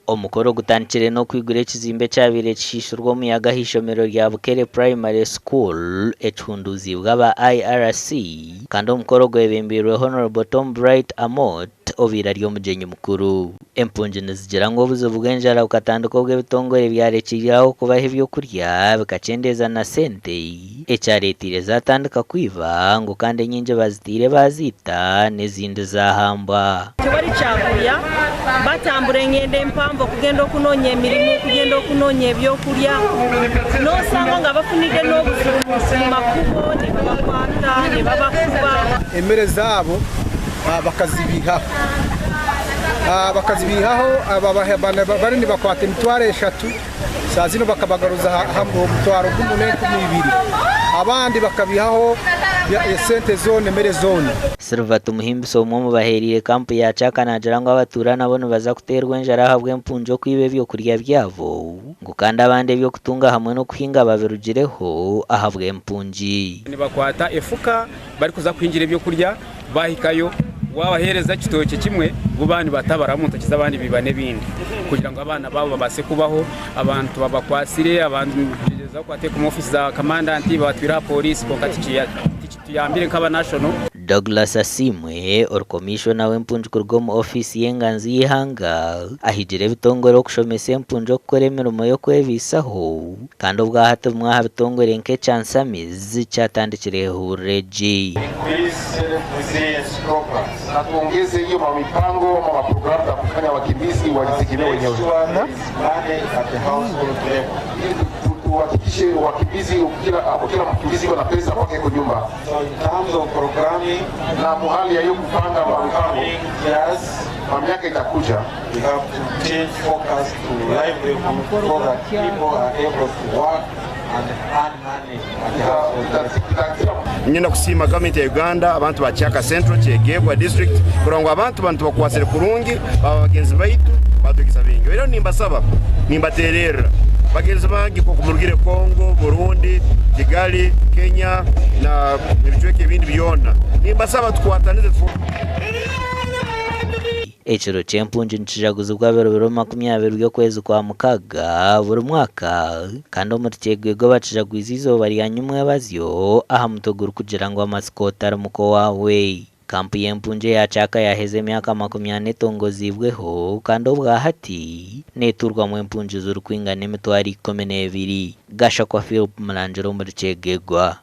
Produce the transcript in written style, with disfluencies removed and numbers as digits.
Omukoro gutandikire n'okwigura ekizimbe ekyabaire kishiishirwe omuyaga aha ishomero rya Bukere Primary School ekihunduuziibwe aba IRC kandi omukoro gwebembeirwe Hon. Tom Bright Amoot obaire ari omugyenyi mukuru. Empungi nizigira ngu obuzibu bw'enjara bukatandika obu ebitongore byarekyeire aho kubaha ebyokurya bikakyendeeza na sente ekyareteire zatandika kwiba ngu kandi enyingi baziteire baziita n'ezindi zahambwa. Tewali kyakulya, batambura engendo empanvu okugenda okunoonya emirimu, okugenda okunoonya ebyokulya, nosanga nga bafunire n'obuzibu omu makubo nibabakwata nibabakuba. Emere zaabo bakazibiihaho. Bakazibiihaho bari nibakwata emitwaro eshatu, saaha zinu bakabagaruza aha omutwaro gumwe n'enkumi ibiri. Abandi bakabiihaho esente zoona, emere zoona. Silver Tumuhimbise omwe omu baheereire kampu ya Kyaka naagira ngu abatuura nabo nibaza kuteerwa enjara ahabw'empungi okwiba ebyokurya byabo ngu kandi abandi eby'okutunga hamwe n'okuhinga babirugireho ahabw'empungi. Nibakwata efuka barikuza kuhingira ebyokurya bahikayo wabaheereza ekitookye kimwe bo baaba nibatabara omu ntoki z'abandi biba n'ebindi kugira ngu abaana baabo babaase kubaho. Abantu babakwatsire abandi nibagyezaho kubateeka omu ofiisi za kamandanti babatwire aha pooriisi kwonka tikituyambire nk'aba national. Douglas Asiimwe, ori Komishona w'empungi kuruga omu ofiisi y'enganzi y'eihanga, ahigire ebitongore okushomesa empungi okukora emirimo y'okwebaisaho kandi obwahati bimwe aha bitongore nk'ekya Nsamiz kyatandikire ehururu egi. Increase resilience programs. Na tuongeze hiyo mamipango ama maprogramu za kufanya wakimbizi wajitegemee wenyewe. Ili tuhakikishe wakimbizi kila, kila mkimbizi iko na pesa kwake kwa nyumba. Na muhali ya hiyo kupanga mipango kwa miaka itakuja We have to change focus to livelihood so that people are able to work and earn money at the household level. Niinyenda kusiima gavumenti ya Uganda, abantu ba Kyaka Central, Kyegegwa district kurora ngu abantu banu tubakwasire kurungi, baaba bagenzi baitu, baatwegesa bingi. Rero nimbasaba, nimbateererra bagenzi bange nk'oku murugire Congo, Burundi, Kigali, Kenya na ebicweka ebindi byona, nimbasaba tukwatanize tufooke. Ekiro ky'empungi nikijaguzibwa biri biro 20 by'okwezi kwa Mukaaga buri mwaka kandi omuri Kyegwegwa bakijagwize eizooba rya nyimwebazyo aha mutwe gurikugira ngu Amatsiko otari muka owaawe. Kampu y'empungi eya Kyaka yaaheza emyaka 40 etongoziibweho kandi obwahati neetuurwamu empungi zirikwingana emitwaro 12. Gashakwa Philp Murangira omuri Kyegegwa.